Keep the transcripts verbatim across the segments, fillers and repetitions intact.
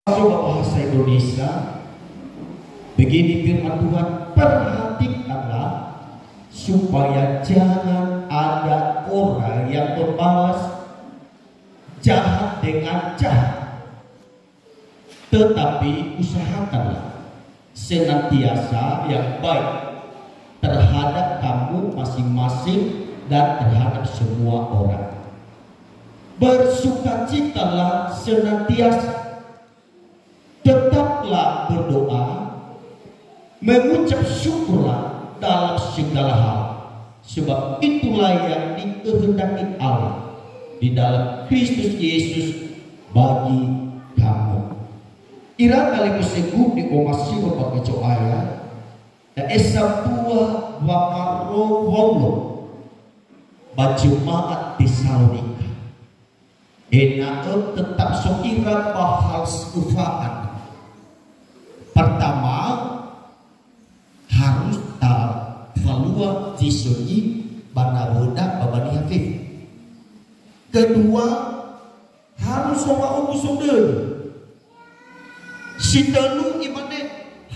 Bahasa Indonesia, begini firman Tuhan, "Perhatikanlah supaya jangan ada orang yang membalas jahat dengan jahat, tetapi usahakanlah senantiasa yang baik terhadap kamu masing-masing dan terhadap semua orang. Bersukacitalah senantiasa. Tetaplah berdoa, mengucap syukurlah dalam segala hal, sebab itulah yang dikehendaki Allah di dalam Kristus Yesus bagi kamu." Ira talifusögu ni'omasi'ö ba Ge'e Zo'aya, da'e sambua wamarou Waulo ba jemaat Tesalonika. Ena'ö tetap so ira ba hal si öfa andrö. Pertama, harus tafalua zi sökhi ba nawöda ba ba niha fefu. Kedua, harus so wa'omuso döi. Si tölu imane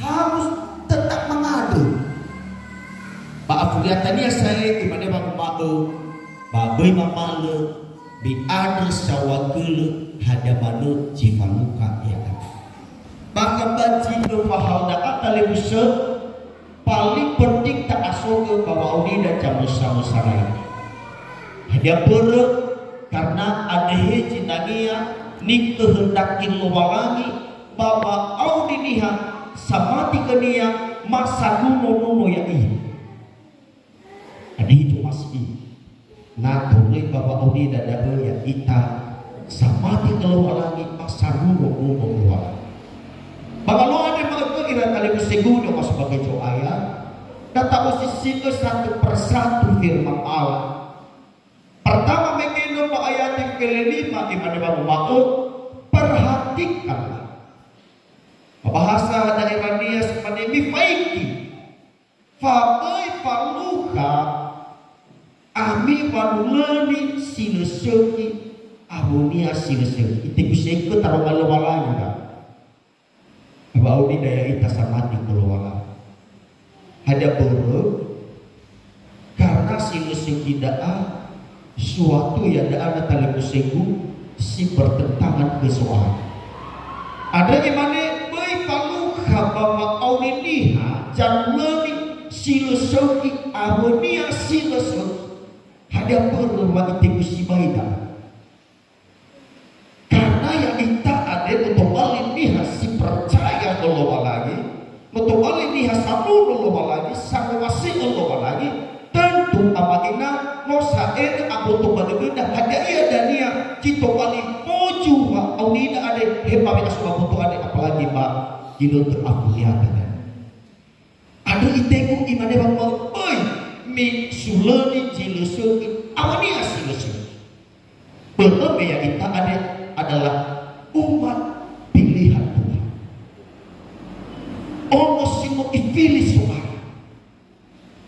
harus tetap mangandrö. Ba afuriatania sa'ae imane wanguma'ö, ba böi mamalö, mi'andrö saohagölö hadia manö zi falukha ya'aga. Ba ngambajinö fahau da'a talifusö, paling penting ta'asogö ba wa'aurida zamösa-mösa rai. Hadia mbörö? Karna anehe zinangea nikehendaki Lowalangi ba wa'auri niha samati khönia masaruno-runo ya'ia. Hadia zomasi? Na toröi ba wa'aurida da'ö ya'ita samati khö Lowalangi, masaruno-runo Lowalangi. Ba ngaloa andre ma'ökhö ira talifusögu ni'omasi'ö ba Ge'e Zo'aya, na ta'osisi'ö satu persatu firman Allah. Pertama mege nö ba ayat yang kelima, imane wanguma'ö, "Perhatikanlah." Ba bahasa daerahnia si mane mifaigi. Fa böi falukha ami wanulöni si lö sökhi awönia si lö sökhi. Itegusi'ö taroma Lowalangi, ba wa'aurida ya'ita samati khö Lowalangi. Hadia mbörö? Karna si lö sökhi da'a suatu ya da'a na talifusögu si bertentangan khö Zo'aya. Andrö imane, böi falukha ba wa'auri niha zanulöni si lö sökhi awönia si lö sökhi. Hadia mbörö wa itegusi sibai da'a? Karna ya'ita andre no tobali niha si percaya khö Lowalangi, no tobali niha saruno Lowalangi, sangowasi'ö Lowalangi, tentu ama ina no sa'ae aboto ba dödöda hadia ia dania zi tobali foju wa'aurida andre, he ba we'aso aboto andre, apalagi ba ginötö afuriata dania. Andrö itegu imane wanguma'ö, "Böi misulöni zi lö sökhi awönia si lö sökhi." Börö me ya'ita andre adalah umat pilihan Tuhan. Ono si no ifili So'aya.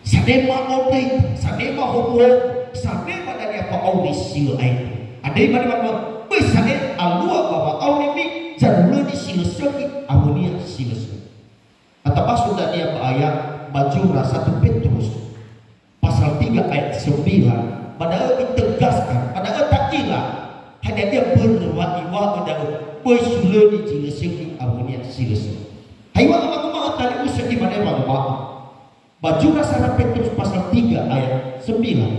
Sanema ondrei, sanema howu-howu, sanema dania fa'auri si lö aetu. Andre imane wanguma'ö, "Böi sa'ae alua ba wa'aurimi zanulöni si lö sökhi awönia si lö sökhi." Atabasu dania ba ayat ba zura satu Petrus pasal tiga ayat sembilan, ba da'ö itegaskan, ba da'ö ta'ila hadia ia mbörö wa iŵa'ö da'ö, "Böi sulöni zi lö sökhi awönia si lö sökhi." Haiŵa'ö wanguma'ö talifusö imane wanguma'ö. Ba zura sara Petrus pasal tiga ayat sembilan,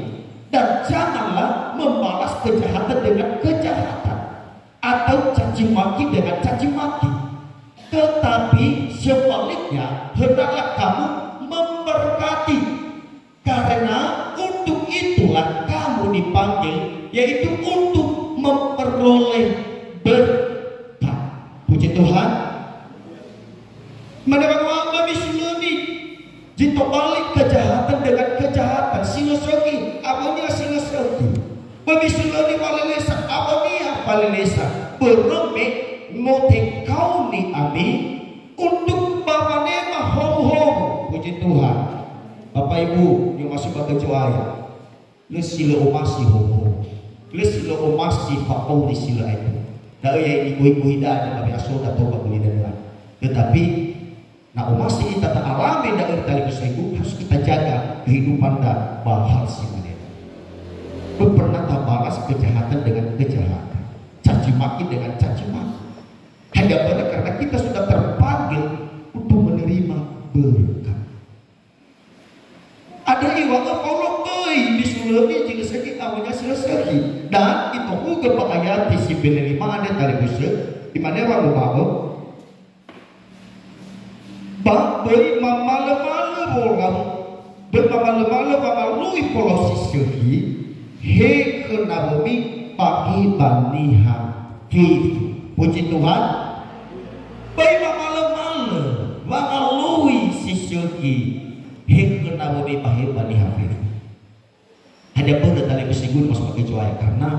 "Dan janganlah membalas kejahatan dengan kejahatan, atau caci maki dengan caci maki. Tetapi sebaliknya, hendaklah kamu memberkati, karena untuk itulah kamu dipanggil, yaitu untuk memperoleh berkat." Puji Tuhan. Mane wanguma'ö, "Böi misulöni zi tobali kejahatan dengan kejahatan, si lö sökhi awönia si lö sökhi. Böi misulöni walelesa awönia walelesa. Börö me no tekaoni ami untuk ba wanema howu-howu." Puji Tuhan. Bapak Ibu, ni'omasi'ö ba Ge'e Zo'aya. Lö si lö omasi howu-howu. Lö si lö omasi fa'auri si lö aetu. Da'ö ya ini gohi-gohi da'e ba we'asoda tou ba gulidanö. Tetapi, na omasi ita ta'alami da'ö talifusögu, harus kita jaga kehidupan da ba hal si mane. Belum pernah tabalas kejahatan dengan kejahatan, caci maki dengan caci maki. Hanya benar karena kita sudah terpanggil untuk menerima berkat. Ada iwa'ö Paulo böi misulöni zi lö sökhi awönia si lö sökhi. Dan itohugö ba ayati si mbere lima andre talifusö, imane wanguma'ö, ba böi mamalömalö wolau, böi mamalömalö wangalui polao si sökhi, he khö nawömi ba he ba niha fefu. Puji Tuhan. Böi mamalömalö wangalui si sökhi, he khö nawömi ba he ba niha fefu. Hadia börö talifusögu, mas pakai coaya, karena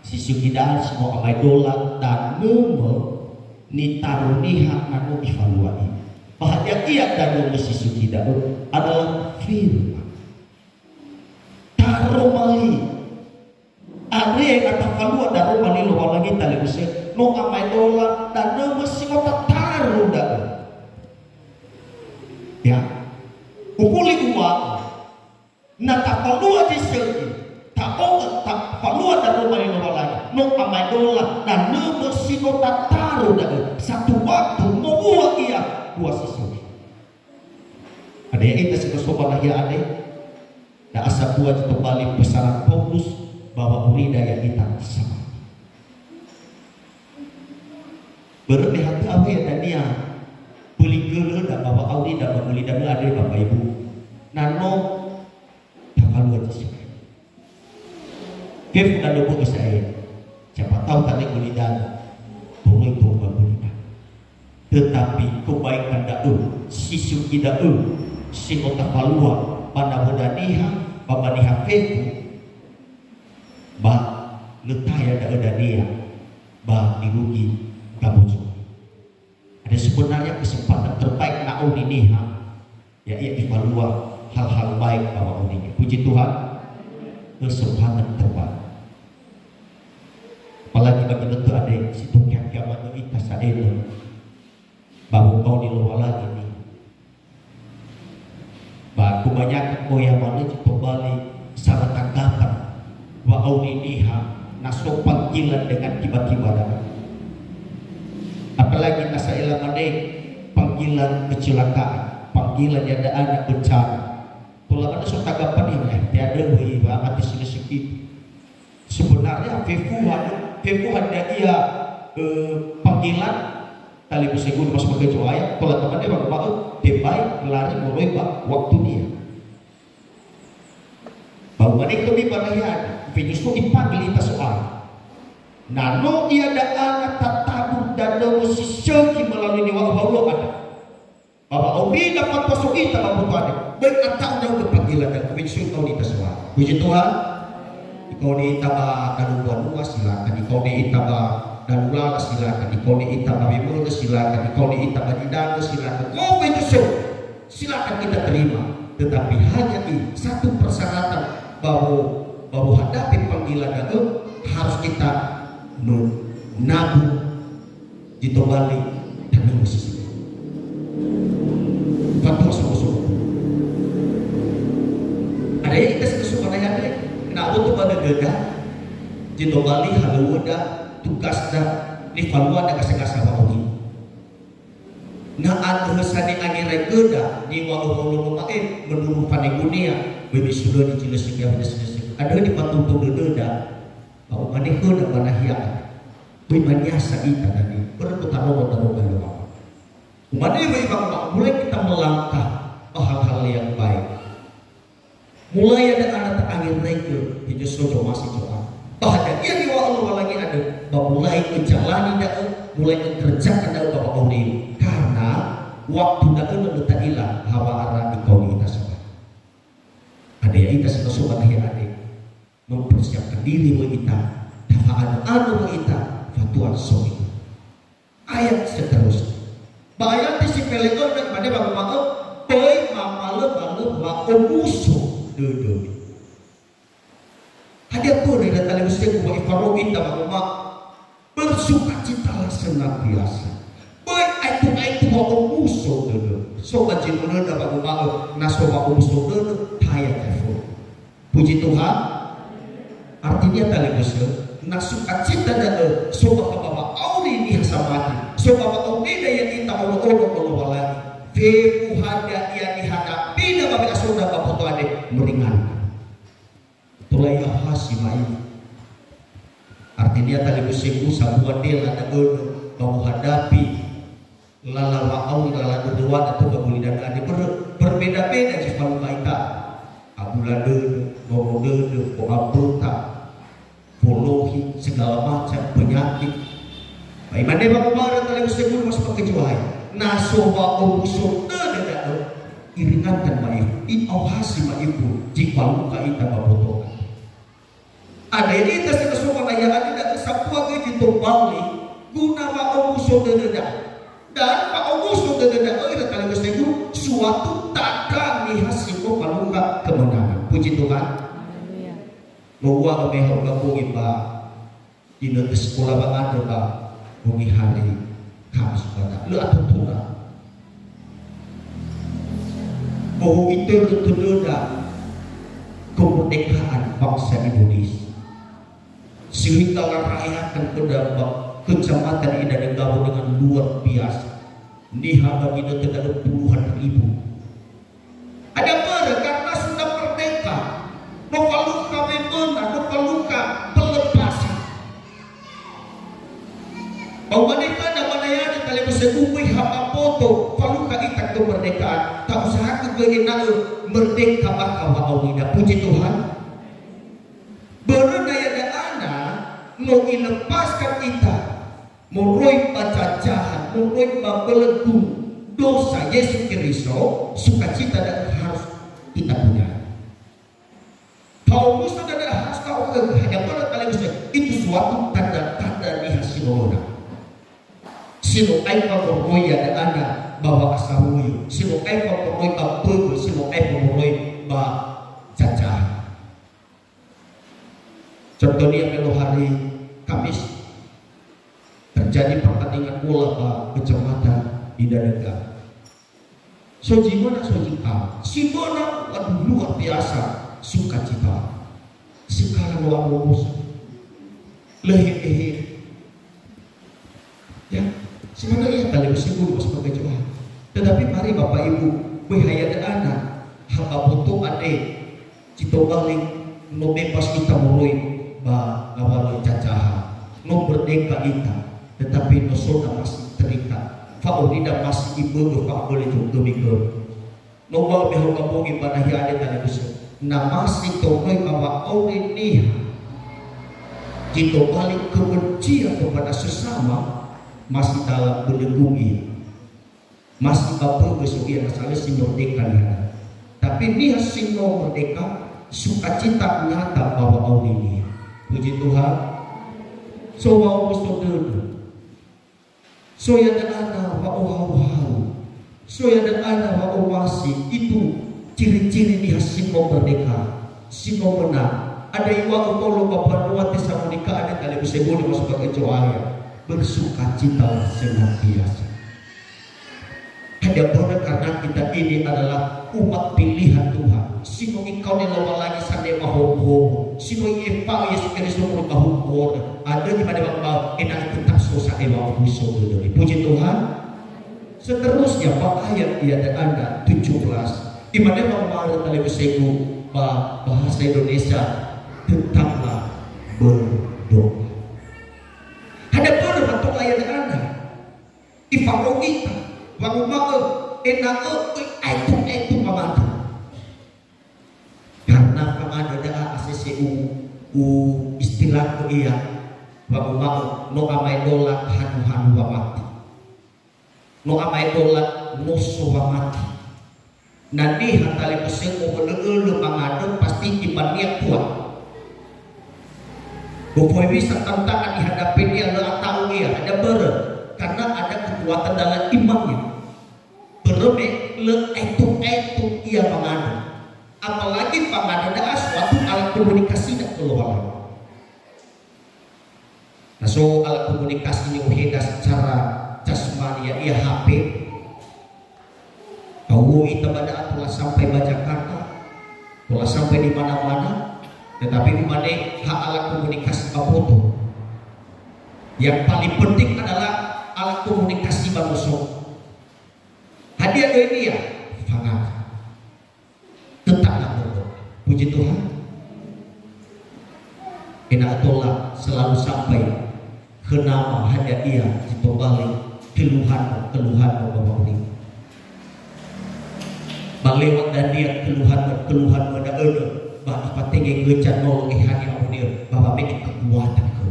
si sökhi da'a si no amaedola danömö nitaru niha na no ifalua ia. Ba hadia ia danömö si sökhi da'ö? Adalah firman. Taroma li. Andre na tafalua daroma li Lowalangi talifusö, no amaedola danömö si no tataru da'ö. Ya. Ufuli uwa'ö, na tafalua zi sökhi, ta'o'ö tafalua daroma li Lowalangi, no amaedola danömö si no tataru da'ö. Satu waktu mowua ia dua si sökhi. Ada ya'ita si no so ba nahia andre, da'a sambua zi tobali pesaran Paulus ba wa'aurida ya'ita samati. Börö me hatö awö ya dania, pöli gölöda ba wa'aurida ba gulidanö andre ba Mbaebu. Na no tafalua zi sökhi. Fefu danö bö'ö sa'ae. Siapa tahu tanegu lidanö, toröi tou ba gulidanö. Tetapi kebaikan da'ö, si sökhi da'ö, si no tafalua ba nawöda niha, ba ba niha fefu, ba lö taya da'ö dania, ba irugi gabojo. Ada sebenarnya kesempatan terbaik na auri niha, ya'ia ifalua hal-hal baik ba wa'aurida. Puji Tuhan, kesempatan terbaik. Apalagi bagi ginötö andre si tokia-kia manö ita sa'ae ba wo'auni Lowalangi niha. Ba kebanyakan oya manö zi tobali salah tanggapan wa'auri niha na so panggilan dengan tiba-tiba datang. Apalagi na sa'ae lamane panggilan kecelakaan, panggilan ya da'a na bencana. Tola manö so tanggapan niha, eh, te'andrö wöi wa'amate si lö sökhi. Sebenarnya fefu hadia, fefu hadia ia, eh, panggilan talifusögu, mas pakai coaya, tola teman dia bang ba'ö, tebai lari moroi ba waktunia. Ba umane khömi ba nahia, justru ipanggil ita soal. Na no ia da'a na tataru danömö si sökhi melalui niŵa'ö Paulo andre. Ba wa'aurida fatua so ita ba mbutu andre, böi ata'u ndra'ugö panggilan dan kominsu ikaoni ita soal. Puji Tuhan. Ikaoni ita ba dalu mbanua, silakan. Ikaoni ita ba dalu lala, silakan. Ikaoni ita ba wemölö, silakan. Ikaoni ita ba nidanö, silakan. Kominsu, silakan kita terima. Tetapi hanya ini satu persyaratan bahwa, bahwa hadapi panggilan da'ö harus kita menabung Zi tobali tanö musisi. Fatua sobo-sobo. Ada ya ita satu sumana ya andre. Na aboto ba dödöda. Zi tobali halöŵöda, tugasda, nifaluada gasa-gasa wa'auri. Na andrö sa ni'angeraigöda, niŵa'ö Paulo ma'e, menurut fanegunia, böi misulöni zi lö sökhi awena si lö sökhi. Andrö nifatutu dödöda, ba umane khöda ba nahia andre. Böi maniasa ita tadi, börö no tarongo-tarongo Lowalangi. Umane wöi wanguma'ö, mulai kita melangkah ba hal-hal yang baik. Mulai ada anak ta'angeraigö, hezo so zomasi Zo'aya. Ba hadia niŵa'ö Lowalangi andrö, ba mulai öjalani da'ö, mulai ökerjakan da'ö ba wa'auriu. Karena waktu da'ö lö ta'ila hawa'ara ikaoni ita soal. Ada ya ita si no so ba nahia andre. Mempersiapkan diri wöi ita, tafa'anö-anö wöi ita, fatua so ita. Ayat seterusnya. Ba ayat si fele'ö na imane wanguma'ö, böi mamalö-malö wa'omuso dödömi. Hadia töra ira talifusögu wa ifarou ita wanguma'ö, bersuka senantiasa. Böi aetu-aetu wa'omuso dödö. So ba zinunöda wanguma'ö, na so wa'omuso dödö, taya telefon. Puji Tuhan. Artinya talifusö, na sukacita da'ö, so ba wa'auri niha samati, so ba wa'aurida ya'ita ono-ono khö Lowalangi. Fefu hadia ia nihadapida ba we'asonda ba mboto andre, meringankan. Tola ia ha si ma'ifu. Artinya talifusögu, sambua dela da'ö ba muhadapi lala wa'auri, lala dödöwada tou ba gulidanö andre. Ber-, berbeda-beda zi falukha ita. Abula dödö, nono dödö, fo'amböta, folohi, segala macam penyakit. Ba imane wanguma'ö talifusögu, mas pakai juai. Na so wa'omuso dödö da'ö, iringankan ma'ifu, i'aohasi ma'ifu zi falukha ita ba mboto andre. Ada ita si so ba nahia andre, da'ö sambua göi zi tobali guna wa'omuso dödöda. Dan wa'omuso dödöda, ira talifusögu, suatu tanda niha si no falukha kemenangan. Puji Tuhan. Haleluya. Mowua'ö me haoga bongi ba inötö sekola wangandrö ba bongi hari Kamis bana. Lö atotora. Bohu itörö tödöda kemerdekaan bangsa Indonesia. Sehingga larayakan khöda ba kecamatan Indah Negara dengan luar biasa. Niha ba ginötö da'ö puluhan ribu. Ada börö karena sudah merdeka. No falukha wemöna, no falukha pelepasi. Ba umane khöda ba nahia andre talifusögu, böi ha ba mboto falukha ita kemerdekaan. Ta'usahakö göi ena'ö merdeka bakha wa'aurida. Puji Tuhan. Börö na ya'ia na no ilepaskan ita moroi ba jajahan, moroi ba belenggu dosa Yesu Keriso, sukacita da'ö harus kita punya. Fa'omuso dödö harus ta'okhögö, hanya pada talifusö, itu suatu tanda-tanda niha si no möna. Si no aefa moroi ya'ia na ba wa'asawuyu, si no aefa moroi ba böbö, si no aefa moroi ba jajahan. Contohnya, melo hari Kamis, terjadi pertandingan bola ba Kecamatan Indah Negara. So zi möna, so zi kalah. Si möna, waduh, luar biasa sukacita. Si kalah, wa'omuso. Lö hehe. Ya, si manö ia talifusögu, mas pakai juai. Tetapi mari Bapak Ibu, böi ha ya'ia na, ha ba mboto andre, zi tobali, no bebas ita moroi ba ngawalö jajahan. No merdeka ita, tetapi no so da masih terikat. Fa'aurida masih iböbö, fa'abölö zogömi göi. No uŵa'ö me haoga bongi ba nahia andre talifusö. Na masih toröi ba wa'auri niha zi tobali kebencian kepada sesama, masih dalam belenggu ia. Masih ba böbö so ia, na sa lö si merdeka niha. Tapi niha si no merdeka, sukacita nyata ba wa'auri niha. Puji Tuhan. So wa'omuso dödö. So ya'ia na wa'ohau-hau. So ya'ia na wa'omasi. Itu ciri-ciri niha si no merdeka, si no menang. Ada iŵa'ö Paulus ba mbanua Tesalonika andre, talifusö, mas pakai juai. Bersukacitalah senantiasa. Ada börö karena kita ini adalah umat pilihan Tuhan. Si no ikaoni Lowalangi sanema howu-howu. Si no i'efa'ö Yesu Keriso moroi ba huku horö. Andrö zi mane wa'omuso, ena'ö tetap so sa'ae wa'omuso dödö. Puji Tuhan. Seterusnya, ba ayat ia da'ö tujuh belas. Imane wa'omuso talifusögu ba bahasa Indonesia, tetaplah berdoa. Ada börö matua ia da'ö. Ifarou ita, wanguma'ö, ena'ö öi aetu-aetu mangandrö. Karena fangandrö da'a asese u, u istilahkö ia, wanguma'ö, no amaedola hanu-hanu wamati. No amaedola noso wamati. Na niha talifusö mo'ölö-ölö mangandrö, pasti imania kuat. Gofu hewisa tantangan ihadapinia, lö ata'u ia, ada börö, karena ada kekuatan dalam imannya. Börö me lö aetu-aetu ia mangandrö. Apalagi fangandrö da'a suatu alat komunikasi khö Lowalangi. Na so alat komunikasi ni'oheda secara jasmani, ya'ia H P. Tahu ita ba da'a tola sampai ba Jakarta, tola sampai di mana-mana, tetapi umane ha alat komunikasi ba foto. Yang paling penting adalah alat komunikasi ba noso. Hadia doi nia? Fangata. Tetap nggak berdoa. Puji Tuhan. Ena'ö tola selalu sampai khö nama hadia ia zi tobali keluhan-, keluhan ba wa'auri. Ba lewat dania keluhan-, keluhan da'ö, ba ifatenge göca nolo ehani amunia, ba wame'e kekuatan khö.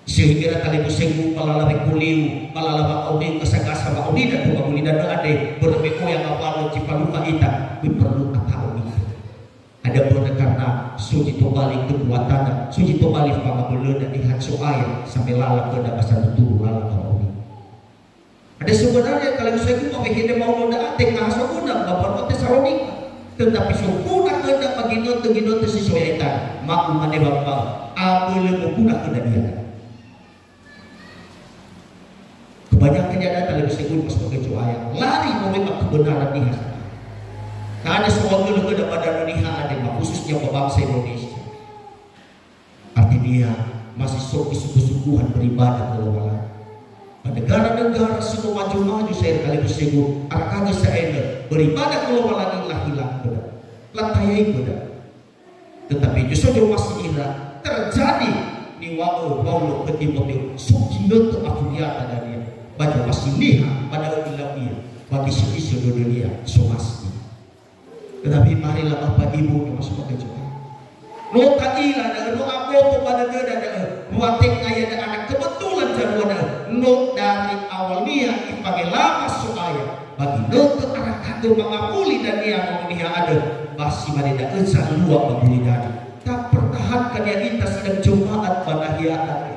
Sehingga talebusegu ba lala wekoliu, ba lala wa'auriu, gasa-gasa wa'aurida, ba wa'aurida andre, börö me oya ngawalö zi falukha ita, böi perlu ata'u ita. Ada börö karena so zi tobali kekuatanda, so zi tobali fangabölöda, niha Zo'aya, sambe lala khöda ba satuturu lala wa'auri. Ada sebenarnya kalau saya cuma wehede mau noda ate ngaha soguna ba banua Tesalonika. Tetapi soguna khöda ba ginötö-ginötö si so ya'ita. Ma'umane Bapa, abölö moguna khöda ia. Kebanyakan ia datang lebih soguna sebagai Zo'aya. Lari moroi ba kebenaran niha. Karena semua khöda ba danö niha ada, khususnya ba bangsa Indonesia. Artinya, masih so kesungguh-sungguhan beribadah khö Lowalangi. Ba negara-negara si no maju-maju, saya talebusegu, arakagö sa'ae beribadah khö Lowalangi, lahilang khöda. Latayai khöda. Tetapi justru zomasi ira terjadi niŵa'ö Paulo khö Timoteo, so ginötö afu niha dania. Ba zomasi niha, ba da'ö ilau ia, ba giso-giso dödönia, somasi. Tetapi marilah Bapak Ibu yang masuk ke Tuhan. No ta'ila da'ö, no aboto ba dödöda da'ö, wa tenga ia da'ana kebetulan zalua da'ö, no dari awalnia ifangelama So'aya, ba ginötö arakagö mangawuli dania wa'auri niha andrö, ba si mane da'ö zalua ba gulidanö. Tapertahankan ya'ita sidang jemaat ba nahia andre.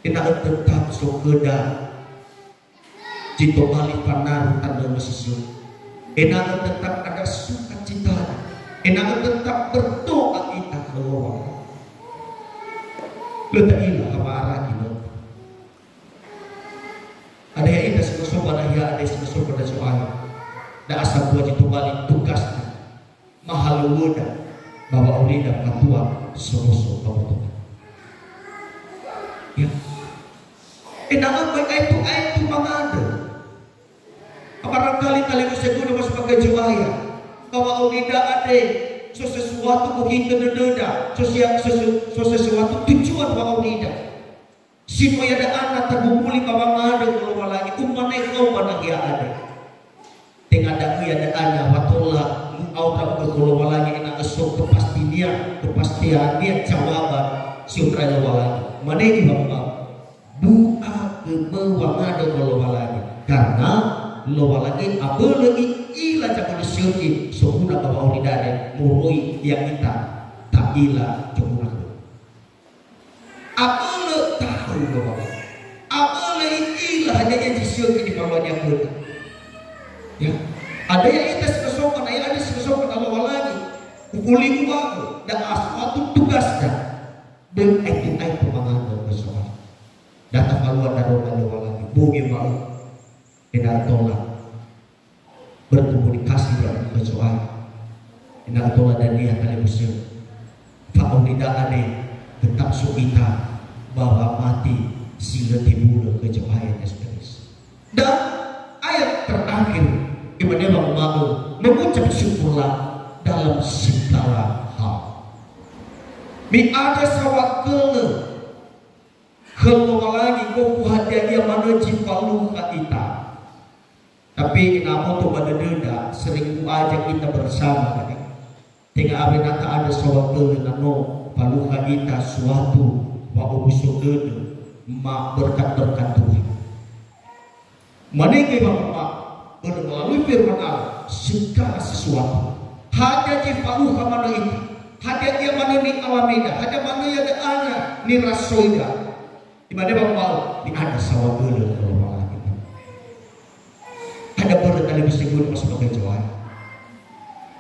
Ena'ö tetap so khöda zi tobali fanaru tanö mesesö. Ena'ö tetap ada sukacita. Ena'ö tetap berdoa ita khö Lowalangi. Lö ta'ila ha wa'ara ginötö. Ada ya'ita si no so ba nahia andre, si no so ba Zo'aya. Da'a sambua zi tobali tugasda. Mahalöŵöda ba wa'aurida fatua sonoso ba botoa. Ya. Ena'ö böi aetu-aetu mangandrö. Barangkali talebusegu no masuk ke Zo'aya. Ba wa'aurida andre, so sesuatu gohitö dödöda, so sia-, so se-, so sesuatu tujuan wa'aurida. Si no iada'ana tagumuli ba wangandrö khö Lowalangi, umane khöu ba nahia andre. Tenga da'ö iada'ana wa tola mu'aura khö Lowalangi ena'ö so kepastinia, kepastiania jawaban si u'otarai Lowalangi. Mane Imam Imam, bu'a gömö wangandrö khö Lowalangi, karena Lowalangi abölö i'ila zamane sökhi soguna ba wa'aurida andre moroi ya'ita ta'ila zoguna khöu. Abölö tahu Lowalangi. Abölö i'ila hadia zi sökhi nifaluania khöda. Ya. Ada ya'ita si no so ba nahia andre, si no so ba Lowalangi. Ufuli uŵa'ö, da'a suatu tugasda. Böi aetu-aetu mangandrö khö Zo'aya. Da tafalua daroma Lowalangi. Bogi ma'ö. Ena'ö tola berkomunikasi ba khö Zo'aya. Ena'ö tola dania talebusö. Fa'aurida andre tetap so ita ba wamati si lö tebulö khö Zo'aya Yesu Keriso. Dan ayat terakhir, imane wanguma'ö, mengucap syukurlah dalam segala hal. Mi'andrö saohagölö khö Lowalangi gofu hadia ia manö zi falukha ita. Tapi ena'ö aboto ba dödöda, sering uajak kita bersama tadi. Tenga awena ta'andrö saohagölö na no falukha ita suatu wa'omuso dödö, ma berkat-berkat Tuhan. Mane göi Wamama, börö melalui firman Allah, segala sesuatu. Hadia zi falukha manö ita, hadia ia manö ni'alamida, hadia manö ia da'ana nirasoida. Imane Wamama, mi'andrö saohagölö khö Lowalangi. Hadia börö talebusegu no masuk ke Zo'aya.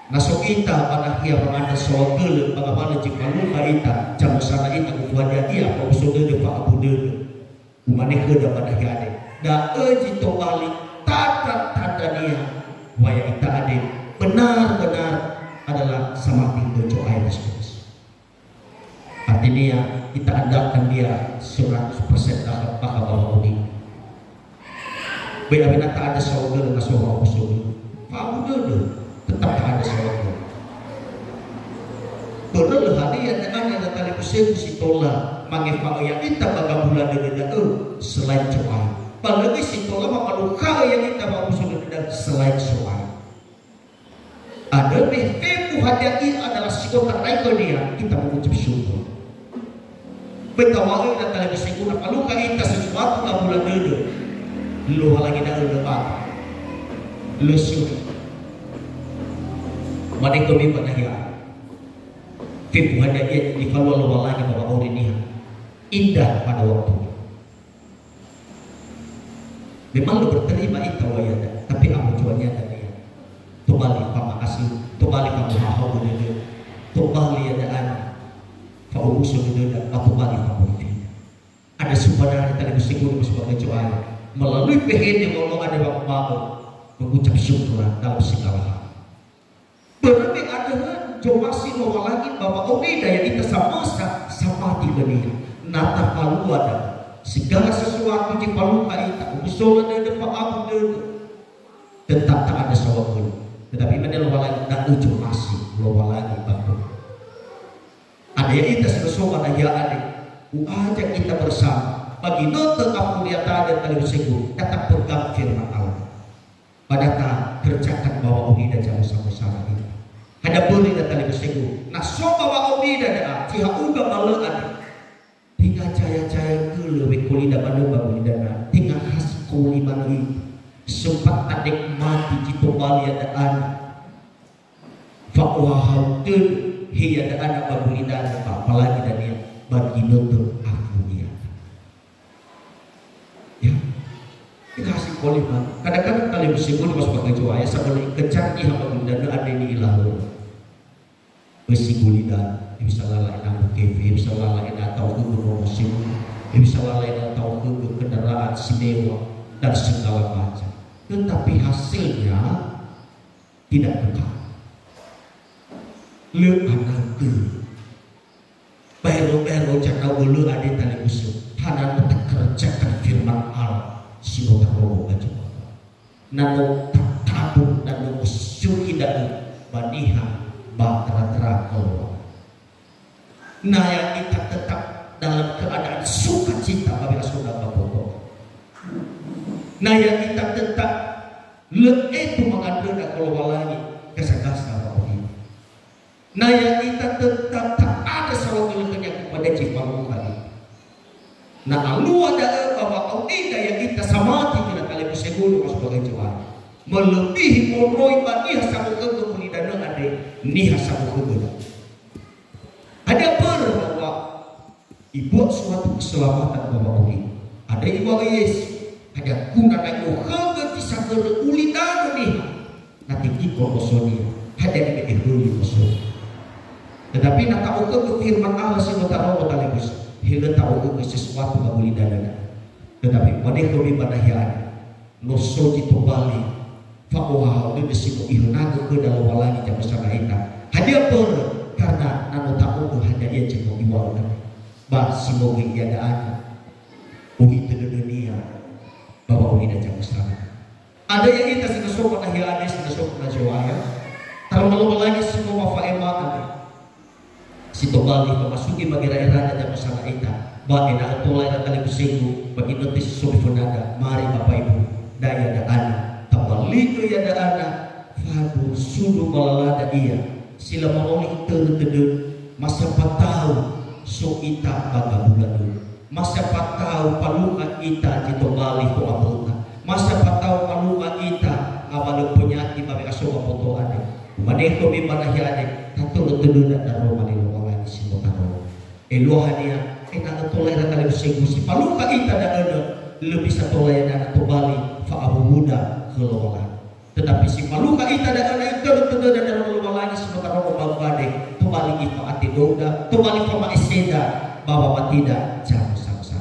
Na so ita ba nahia wangandrö saohagölö ba ngawalö zi falukha ita, zamösana ita, gofu hadia ia, fa'omuso dödö, fa'abu dödö. Umane khöda ba nahia andre, da'ö zi tobali tandra-tandra-Nia wa ya'ita andre benar-benar adalah samati khö Zo'aya Yesu Keriso. Artinya, kita andalkan Dia seratus persen bakha, bakha ba wa'auri. Böi awena ta'andrö saohagölö na so wa'omuso dödö. Fa'abu dödö, tetap ta'andrö saohagölö. Börö lö hadia da'ö ira talifusögu si tola mangefa'ö ya'ita ba gabula dödö da'ö selain Zo'aya. Ba lö göi si tola mamalukha'ö ya'ita ba wa'omuso dödö da'ö selain Zo'aya. Andrö me fefu hadia ia adalah si otarai khönia, kita mengucap syukur. Böi tawa'ö ira talifusögu na falukha ita sesuatu gabula dödö, Lowalangi da'ö lö bata. Lö suri. Mane khömi ba nahia. Fefu hadia ia nifalua Lowalangi ba wa'auri niha. Indah pada waktunya. Memang lö berterima ita wa iada, tapi amo tuanya dania. Tobali fama'asö, tobali famohahau dödö, tobali iada ana. Fa'omuso dödöda, ba tobali famohahau. Ada sebenarnya talifusögu ba sebagai Zo'aya. Melalui fehede wolo ada wa mabö, mengucap syukur dalam segala hal. Börö me andrö zomasi Lowalangi ba wa'aurida ya'ita samösa samati khönia. Na tafalua da'ö, segala sesuatu zi falukha ita, omuso dödö, fa'abu dödö, tetap ta'andrö saohagölö. Tetapi imane Lowalangi, da'ö zomasi Lowalangi ba khöu. Andrö ya'ita si no so ba nahia andre, uajak kita bersama. Ba ginötö afuriata andre talifusögu, da tapegang firman Allah. Ba da takerjakan ba wa'aurida zamösa-mösana ita. Hadia börö ira talifusögu, na so ba wa'aurida da'a, zi ha'uga ba lö andre. Tenga caya-caya gölö wekolida ba lö ba gulidana, tenga has koli manö ita. Sempat tanikmati zi tobali iada ana. Fa'ohahau tödö he iada ana ba gulidana, ba apalagi dania ba ginötö afuriata. Ya. Kita asing boleh, Pak. Kadang-kadang talifusögu ba sebagai Zo'aya, sebelum kejar niha ba gulidana andre ni'ilaho. Besi gulidana, bisa lala ena kefe, bisa lala ena tau khögö mobil, bisa lala ena tau khögö kendaraan si mewah, dan segala macam. Tetapi hasilnya tidak kekal. Lö ana'ö. Baero-baero zana'ö lö andre talifusö. Hana no takerjakan firman Allah si no tarongo ba Zo'aya. Na no tatabung, na no mosökhi da'ö ba niha ba tera-tera keluarga. Na ya'ita tetap dalam keadaan sukacita ba we'asoda ba mboto. Na ya'ita tetap lö etu mangandröda khö Lowalangi gasa-gasa ba ohi. Na ya'ita tetap ta'andrö saohagölö khönia kepada zi falukha ita. Na alua da'ö ba wa'aurida ya'ita samati ira talifusögu ba sebagai Zo'aya. Melebihi moroi ba niha samokhögö gulidanö andre, niha samokhögö da'ö. Hadia börö bahwa ibuat suatu keselamatan ba wa'auri. Andre iŵa'ö Yesu, hadia guna na i'okhögö zi sagörö ulidanö niha, na tekiko nosonia, hadia nibe'e höli nosonia. Tetapi na ta'okhögö firman Allah si no tarongo talifusö, he lö ta'okhögö sesuatu ba gulidanöda. Tetapi mane khömi ba nahia andre, no so zi tobali fa'ohahau dödö si no ihönagö khöda Lowalangi zamösana ita. Hadia börö? Karena na no ta'o'ö hadia ia zi no iŵa'ö andre. Ba si no göi iada'e, ohitö dödönia ba wa'aurida zamösana. Andrö ya'ita si no so ba nahia andre, si no so khöda Zo'aya. Taroma Lowalangi si no mafa'ema andre. Si tobali famasugi ba gera'erada zamösana ita, ba ena'ö tola ira talifusögu, ba ginötö si so fönada, mari Bapak Ibu, da iada'ana, tabaligö iada'ana, fadu sudu ba lalada ia, si lö ma'oli törö tödö, ma siapa tahu so ita ba gabula dödö. Ma siapa tahu falukha ita zi tobali khö aböta. Ma siapa tahu falukha ita ngawalö penyakit ba we'aso ba mboto andre. Umane khömi ba nahia andre, tatörö tödöda daroma li Lowalangi si no tarongo. Eluahania, ena'ö tola ira talifusögu si falukha ita da'ö, lö bisa tola iada'ana tobali fa'awuwuda khö Lowalangi. Tetapi si falukha ita da'ö na itörö tödöda daroma Lowalangi si no tarongo ba umbade, tobali ifa'atedouda, tobali fama'eseda ba wamatida, camusa-musa.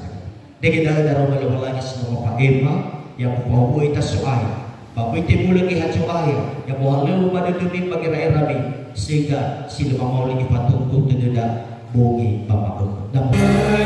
Dege da'ö daroma Lowalangi si no mafa'ema, ya mufahowu'ö ita So'aya, ba möi tebulö Geheha Zo'aya, ya mohalöŵö ba dödömi ba gera'erami, sehingga si lö mamauli ifatutu tödöda bongi ba ma'ökhö. Damohö.